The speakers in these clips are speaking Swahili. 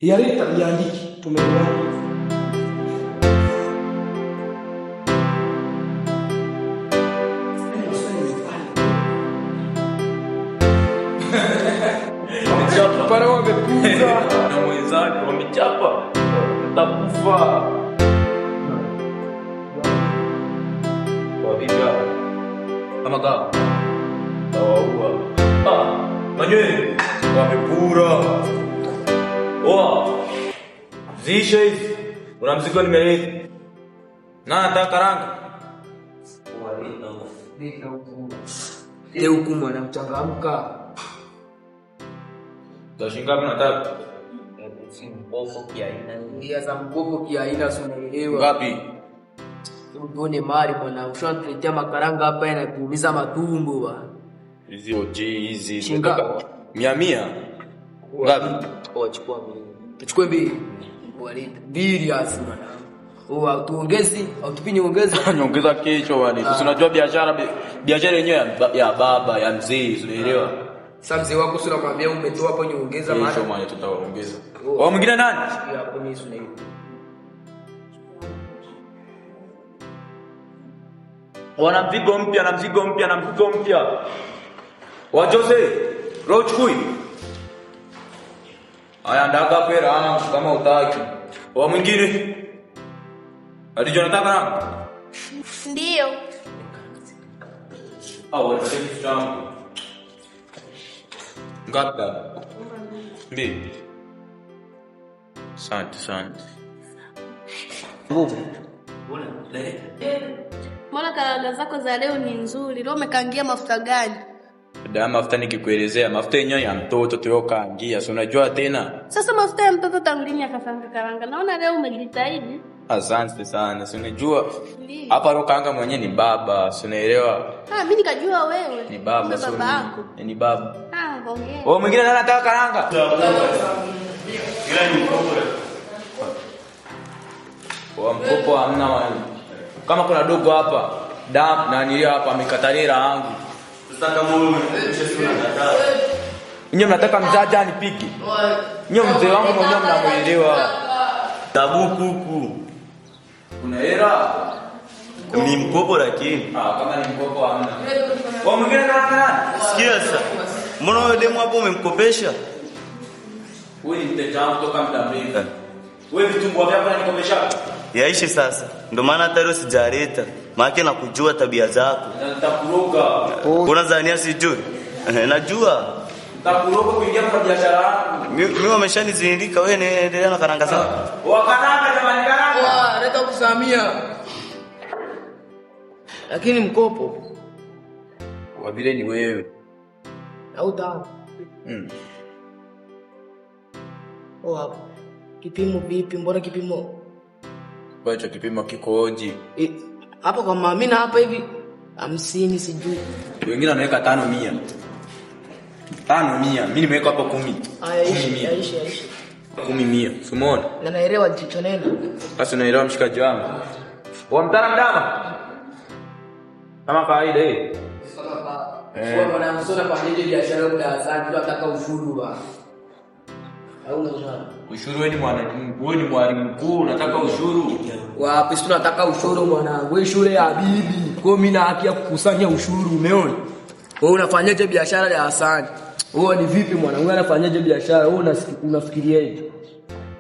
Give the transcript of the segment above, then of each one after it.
Yareta iandike, tumeelewana. Para wamekuza na mwenzake wamechapa, takufa. Kwa vipi hapa? Kama kaa tawaua. Ah, Manywe wamepura. Oa ziishe hizi, una mzigo nimeleta na nataka karanga. Leo huku mwana mchangamka. Za shilingi ngapi unataka? Ngia za mkopo kiaina, si unaelewa. Ngapi? Hebu tuone mali bwana, ushantuletea makaranga hapa yanatuumiza matumbo bwana. Hizi OG hizi Shilingi ngapi? Mia mia. Ngapi? Oh, chukua mbili. Tuchukue mbili. Waleta mbili asi mwanangu. Oh, hatuongezi, hatupi nyongeza. Nyongeza kesho bwana. Si unajua biashara biashara yenyewe ya baba ya mzee, si unaelewa? Sasa mzee wako si unamwambia umetoa hapo nyongeza maana. Kesho mwana tutaongeza. Oh. Wa mwingine nani? Sikia hapo mimi si unaelewa. Wana mzigo mpya na mzigo mpya na mzigo mpya. Wa Jose, roho chukui. Aya ndaka pera kama utaki. Wa mwingine. Alijo nataka na? Ndiyo. Au wewe kitu changu. Ngapi dada? Mbili. Asante, asante. Mbona karanga zako za leo ni nzuri? Leo umekaangia mafuta gani? Dada, mafuta nikikuelezea, mafuta yenyewe ya mtoto tuliokaangia, si unajua tena? Sasa mafuta ya mtoto tangu lini akafanga karanga? Naona leo umejitahidi. Asante sana, si unajua Ndiyo. hapa rokaanga mwenyewe ni baba, si unaelewa? Ah, mimi nikajua wewe. Ni baba, Kumbe sio baba yako. mimi. Ni baba. Ah, hongera. Wewe mwingine nani anataka karanga? Wa mkopo hamna mali. Kama kuna dogo hapa, dam na nilio hapa amekatalia yangu. Sasa kama wewe unakuja si unakataa. Nyinyi mnataka mzazi anipige. Nyinyi mzee wangu mwenyewe mnamuelewa. Tabu kuku. Kuna hela? Ni mkopo lakini. Ah, kama ni mkopo hamna. Wewe mwingine nani nani? Sikia sasa. Mbona wewe demu hapo umemkopesha? Wewe ni mteja wangu toka muda mrefu. Wewe vitumbua vyako unanikopesha? Yaishe sasa. Ndio maana hata leo sijaleta. Maana nakujua tabia zako. Na nitakuroga. Unadhania sijui? Najua. Nitakuroga kuingia kwa biashara yangu. Mimi wameshanizindika, wewe endelea na karanga zako. Wakaranga jamani karanga. Wa, leta kusamia. Lakini mkopo Kwa vile ni wewe. au dawa. Oh, hapo. Kipimo vipi? Mbona kipimo? Kwa hicho kipimo kikoje? Hapo kwa maamina hapa hivi 50 sijui. Wengine wanaweka 500. 500. Mimi nimeweka hapo 10. Aya, Kumi ishi, mia. aishi, aishi. 10 100. Umeona? Na naelewa jicho neno. Sasa unaelewa mshikaji wangu. Wa mtana mdama. Kama kawaida eh. Wewe mwanangu sio unafanyaje biashara huko darasani? Tunataka ushuru ba. Au unaona? Ushuru wewe ni mwalimu, wewe ni mwalimu mkuu, unataka ushuru. Wapi si tunataka ushuru mwanangu? Wewe shule ya bibi. Kwa hiyo mimi na haki ya kukusanya ushuru, umeona? Wewe unafanyaje biashara darasani? Wewe ni vipi mwanangu? Wewe unafanyaje biashara? Wewe unafikiriaje?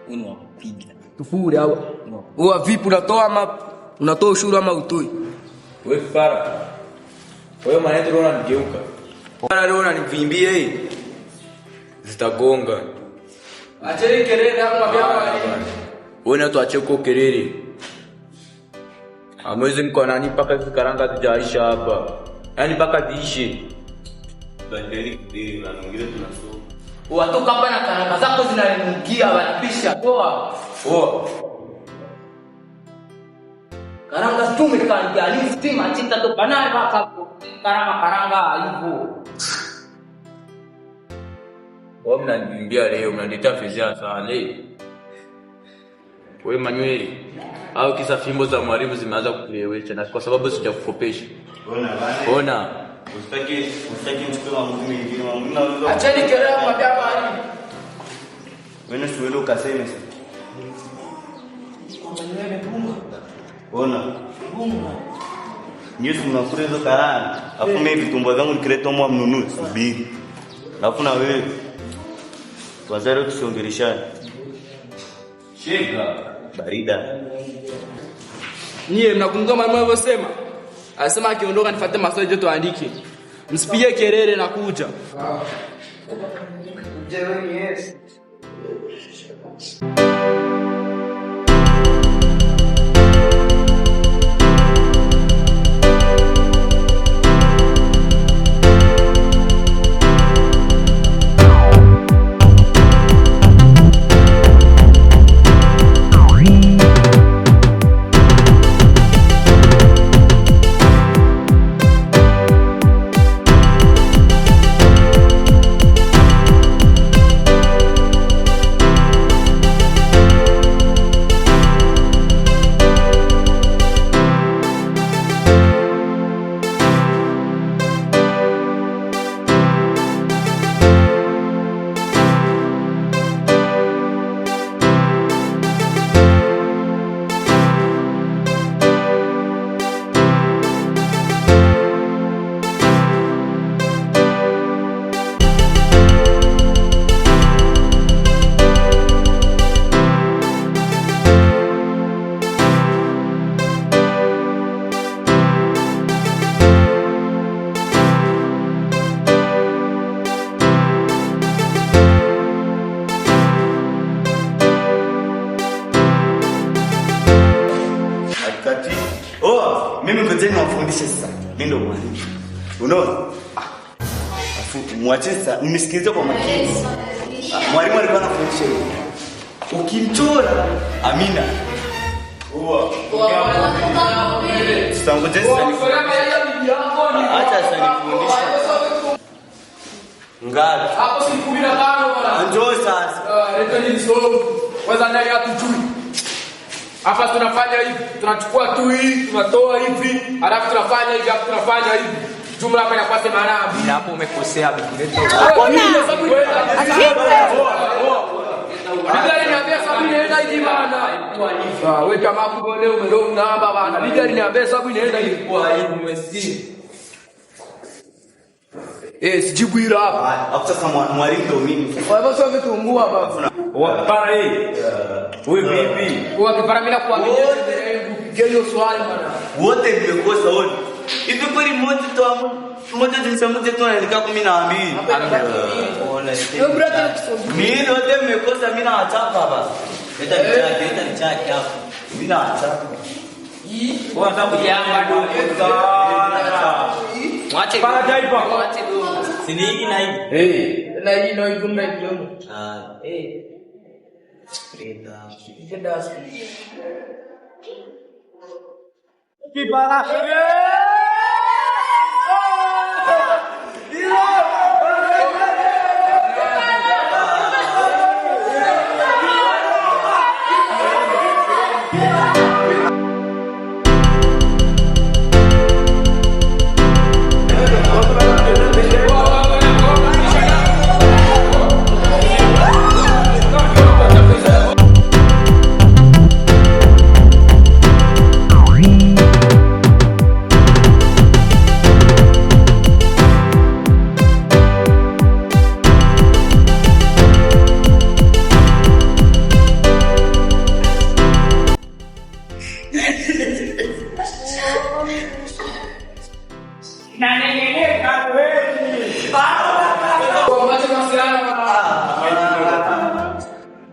Unawapiga. Tufure au? Wewe vipi unatoa ama unatoa ushuru ama utoi? Wewe fara. Wewe maana yetu unanigeuka. Fara leo unanivimbia hii. Zitagonga. Acheni kelele hapo mapema. Wewe na tuache huko kelele. Amwezi mko nani mpaka hizi karanga zijaisha hapa. Yaani mpaka ziishe. Tuendelee kudili na mwingine tunasoma. Watoka hapa na karanga zako zinaninukia wanapisha. Poa. Poa. Karanga tume kangia stima chita to banaye baka karanga karanga hivyo. Wewe mnanivimbia leo, mnaniletea fezea sana. Wewe Manuel, au kisa fimbo za mwalimu zimeanza kukuelewesha na kwa sababu sijakukopesha. Ona bana. Ona. Usitaki mchukue maamuzi mengine, maamuzi naweza. Acheni kelele kwa mwalimu. Wewe si wewe ukaseme sasa. Ona. Nyusi mnakula hizo karanga. Afu mimi vitumbua vyangu nikileta mwa mnunue, subiri. Alafu na wewe. Kwanza leo tusiongeleshane. Shika. Barida. Nyie mnakumbuka mwalimu alivyosema? Alisema akiondoka nifuate maswali yote tuandike. Msipige kelele na kuja. Kati. Oh, mimi ngojeni niwafundishe sasa. Mimi ndo mwalimu. Unaona? Afu mwache sasa, nimesikiliza kwa makini. Mwalimu alikuwa anafundisha hivi. Ukimchora Amina. Sasa ngojeni sasa Acha sasa nifundishe. Ngapi? Hapo si 15 bwana. Njoo sasa. Leta nini solo? Kwanza ndani ya tujui. Hapa tunafanya hivi, tunachukua tu hii, tunatoa hivi, halafu tunafanya hivi, halafu tunafanya hivi. Jumla hapa inakuwa 82. Hapo umekosea bibi. Hakuna. Bibi aliniambia hesabu inaenda hivi bana. Ah, wewe kama hapo leo umelong namba bana. Bibi aliniambia hesabu inaenda hivi. Kwa hivi umesikia. Eh, sijibu hilo hapa. Hapo sasa mwalimu ndo mimi. Kwa hivyo sio vitumbua baba. Wapara hii. Wewe vipi? Kwa kipara mimi nakuamini kupiga hiyo swali bana. Wote mmekosa wote. Hivi kweli mmoja tu mmoja jinsi mmoja tu anaandika 12. Wewe brother Mimi wote mmekosa, mimi nawachapa hapa. Leta vichake, leta vichake hapo. Mimi nawachapa. Wewe unataka kujanga dogo sana. Mwache. Para taifa. Mwache dogo. Si ni hiki na hiki. Eh. na hii na hii na hii. Ah, Eh, Freda. ndio Kipara.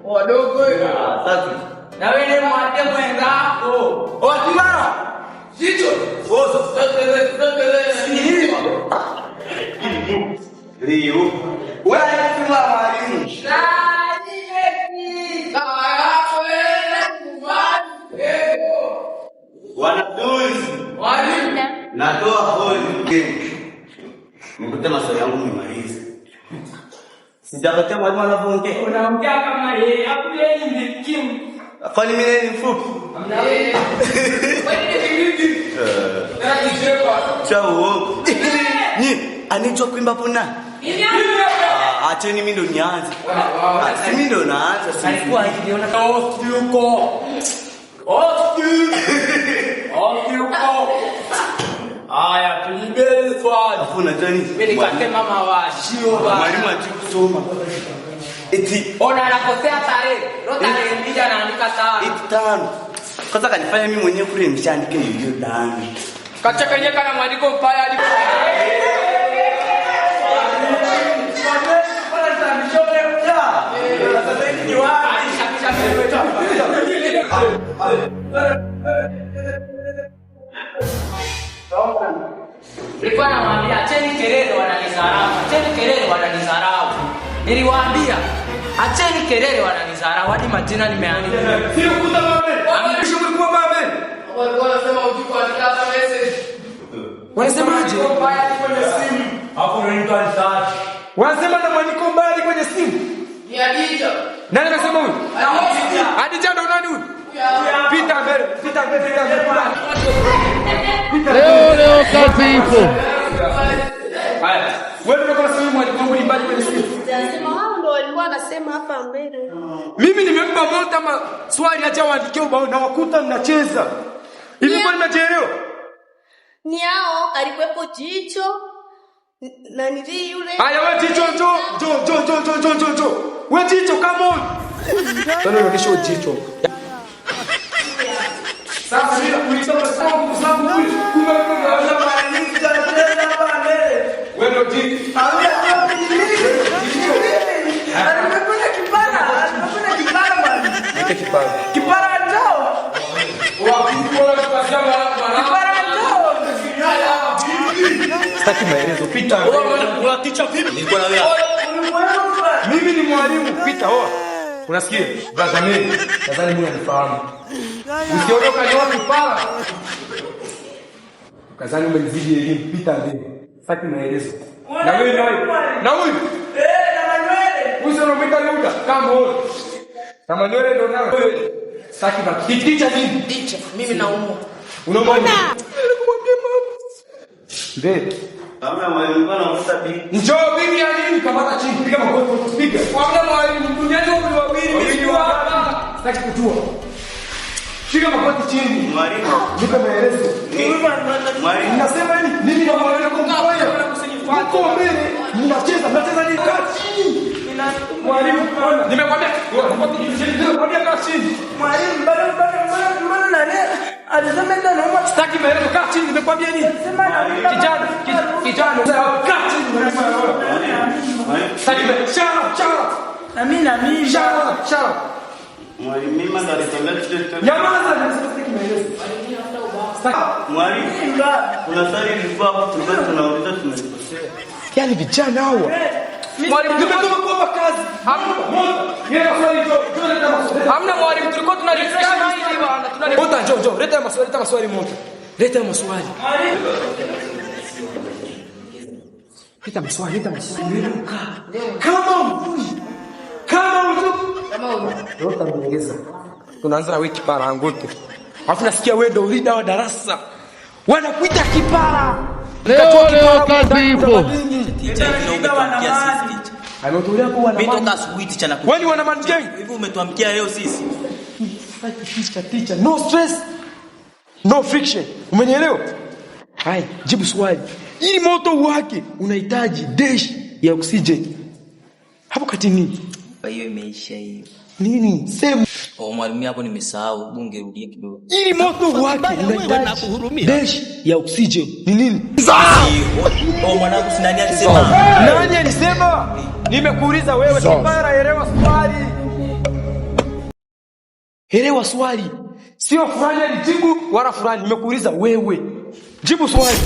Wadogo. Sasa Na wewe mwambie mwenzako. Oh, Kimara. Jicho. Liu. Wewe ni mwalimu. Wanafunzi. Natoa holi. Nikute maswali yangu nimalize. Sijapatia mwalimu anavyoongea. Unaongea kama yeye, hapo yeye ni mkimu. Kwani mimi ni mfupi? Cha uongo. Ni anijua kuimba pona? Acheni mimi ndo nianze. Si mimi ndo naanza sisi. Alikuwa hivi ona. Ostuko. Ostu. Ostuko. Haya, tujibeni swali. Afu unajua nini? Mimi nikasema mawashio ba. Mwalimu ajui kusoma. Eti Ona anakosea tarehe. Leo tarehe 2 anaandika tano. eti 5. Kwanza kanifanya mimi mwenyewe kule nimeshaandika hiyo 5. Kacha kenye kana mwandiko mbaya hadi Nilikuwa nawaambia acheni kelele wananizarau. Acheni kelele wananizarau. Niliwaambia acheni kelele wananizarau hadi majina nimeandika. Sio kuta mame. Mlikuwa mame. Walikuwa wanasema hujui kuandika hata message. Wanasemaje? Mwandiko mbaya hadi kwenye simu. Hapo unaitwa research. Wanasema na mwandiko mbaya hadi kwenye simu. Ni Hadija. Nani anasema huyu? Hadija ndo nani huyu? Pita mbele, pita mbele, pita mbele. Leo leo kazi ipo. Haya. Wewe ndio unasema mwandiko wangu ni mbaya kwenye simu. Sema wao ndo walikuwa wanasema hapa mbele. Mimi nimempa Monta maswali acha waandikie ubao na wakuta mnacheza. Hivi kwani mnajielewa? Ni hao alikuwepo jicho na nili yule. Haya wewe jicho njoo, njoo njoo njoo njoo njoo njoo. Wewe jicho come on. Sasa unaonyesha jicho. Sasa mimi nakuuliza maswali kwa sababu huyu kumbe mtu anaweza wewe ndio jicho. Nipe kipara. Kipara njoo. Sitaki maelezo. Pita. Nilikuwa na wewe. Mimi ni mwalimu. Pita oa. Unasikia? Brother mimi. Nadhani mimi unanifahamu. Usiondoka ni wapi pala. Kazani umenizidi elimu. Pita mbele. Sitaki maelezo. Na wewe na wewe. Na huyu. Eh, na Manuele. Huyu sio unamwita Yuda. Kama wewe. Na Manuele ndo nao. Wewe. Sitaki baki. Ticha nini? Ticha, mimi naumwa. Unaomba nini? Nilimwambia mama. Mbele. Hamna mwalimu anavuta bibi. Njoo bibi ya nini? Kamata chini, piga magoti, piga. Hamna mwalimu, duniani wako ni wawili, mimi sikuwa hapa. Sitaki kujua. Shika magoti chini. Mwalimu. Nipe maelezo. Mwalimu. Mnasema nini? Mimi na mwalimu mfanya. Mko mbele, mnacheza, mnacheza nini? Kaa chini. Mwalimu, ona. Nimekwambia, nimekwambia kaa chini. Mwalimu bado bado bado nani? Alisema ndio naumwa. Sitaki maelezo, kaa chini, nimekwambia nini? Kijana, kijana, kaa chini. Sitaki maelezo. Shut up, shut up. Na mimi na mimi. Shut up, shut up. Mwalimu mimi ndo alisomea kitu. Nyamaza, sitaki maelezo. Mwalimu. Kuna swali lilikuwa hapo tulikuwa tunauliza tumelikosea. Yaani vijana hawa. Mwalimu, Nimetoka kuomba kazi. Hamna. Yeye maswali njoo, njoo leta maswali. Hamna mwalimu, tulikuwa tuna refresh mind bwana. Tuna Mota njoo njoo, leta maswali, leta maswali moto. Leta maswali. Leta maswali, leta maswali. Kama ujui. Kama ujui. Kama ujui. Leo tutaongeza. Tunaanza na wewe kipara angote. Alafu nasikia wewe ndio leader wa darasa. Wanakuita kipara. Leo leo kazi ipo. Ticha hivi umetuamkia sisi ticha. Ametolea kwa wana Mimi man. toka asubuhi ticha na Wewe ni wana man gang. Hivi umetuamkia leo sisi. Teacher, teacher, no stress. No friction. Umenielewa? Hai, jibu swali. Ili moto wake unahitaji dash ya oxygen. Hapo kati nini? Kwa hiyo imeisha hiyo. Nini? Sema. Oh, mwalimu hapo nimesahau, bunge rudie kidogo. Ili moto wake unahitaji dash ya oxygen. Ni nini? Oh, mwanangu si nani alisema? Nani alisema? Nimekuuliza wewe kipara, elewa swali. Elewa swali. Sio fulani alijibu wala fulani. Nimekuuliza wewe. Jibu swali.